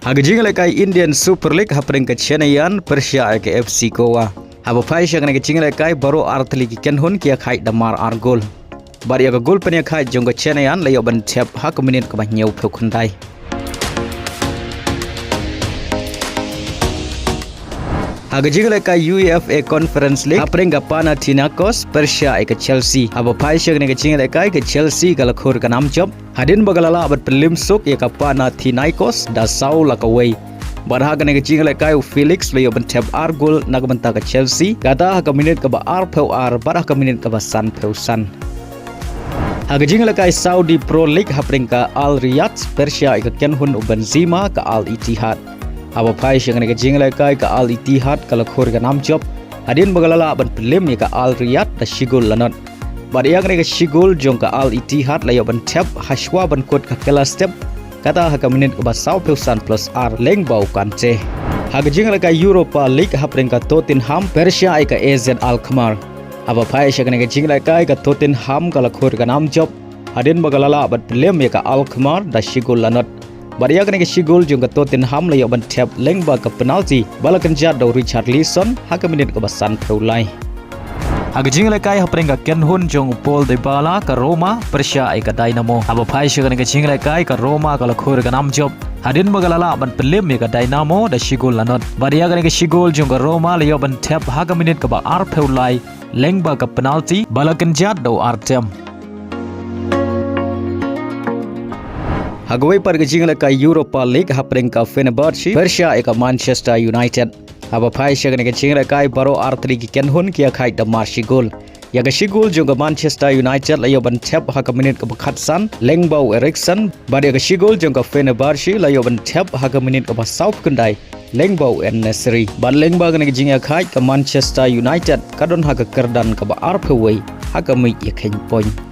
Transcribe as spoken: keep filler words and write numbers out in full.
Ha ka jingïalehkai Indian Super League hapdeng ka Chennaiyin pyrshah ïa ka F C Goa. Haba phai sha kane ka jingïalehkai baroh ar tylli ki kynhun ki ïakhaid da mar ar gol. Bad ïa ka gol pynïakhaid jong ka Chennaiyin la ïoh ban thep ha ka minit kaba hynñiewphew khyndai. Ha ka jingïalehkai U E F A Conference League hapdeng ka Panathinaikos pyrshah ïa ka Chelsea. Haba phai sha kane ka jingïalehkai ka Chelsea ka la khur ka nam jop hadien ba ka la lah ban pynlem suk ïa ka Panathinaikos da saw la kawei. Bad ha kane ka jingïalehkai u Felix la ïoh ban thep ar gol na ka bynta ka Chelsea, kata ha ka minit kaba arphew ar bad ha ka minit kaba sanphew san. Ha ka jingïalehkai Saudi Pro League hapdeng ka Al Riyadh pyrshah ïa ka kynhun u Benzema ka Al Ittihad. Haba phai sha kane ka jingïalehkai ka Al Ittihad ka la khur ka nam jop hadien ba ka la lah ban pynlem ïa ka Al Riyadh da shi gol la nod. Bad ïa kane ka shi gol jong ka Al Ittihad la ïoh ban thep hashwa ban kut ka kylla step, kata ha ka minit kaba sawphew san plus ar lyngba u Kante. Ha ka jingïalehkai Europa League hapdeng ka Tottenham pyrshah ïa ka A Z Alkmaar. Haba phai sha kane ka jingïalehkai ka Tottenham ka la khur ka nam jop hadien ba ka la lah ban pynlem ïa ka Alkmaar da shi gol la nod. Bad ïa kane ka shi gol jong ka Tottenham la ïoh ban thep lyngba ka penalty ba la kynjat da u Richarlison ha ka minit kaba sanphew lai. Ha ka jingïalehkai hapdeng ka kynhun jong u Paul Dybala ka Roma pyrshah ïa ka Dynamo. Haba phai sha kane ka jingïalehkai ka Roma ka la khur ka nam jop hadien ba ka la lah ban pynlem ïa ka Dynamo da shi gol la nod. Bad ïa kane ka shi gol jong ka Roma la ïoh ban thep ha ka minit kaba arphew lai lyngba ka penalty ba la kynjat da u Artem. Ha kawei pat ka jingïalehkai Europa League hapdeng ka Fenerbahce pyrshah ïa ka Manchester United. Haba phai sha kane ka jingïalehkai baroh ar tylli ki kynhun ki ïakhaid da mar shi gol. Ïa ka shi gol jong ka Manchester United la ïoh ban thep ha ka minit kaba khatsan lyngba u Eriksen, bad ïa ka shi gol jong ka Fenerbahce la ïoh ban thep ha ka minit kaba sawphew khyndai lyngba u En-Nesyri. Bad lyngba kane ka jingïakhaid ka Manchester United ka don ha ka kyrdan kaba arphew wei ha ka miej ïakheiñ point.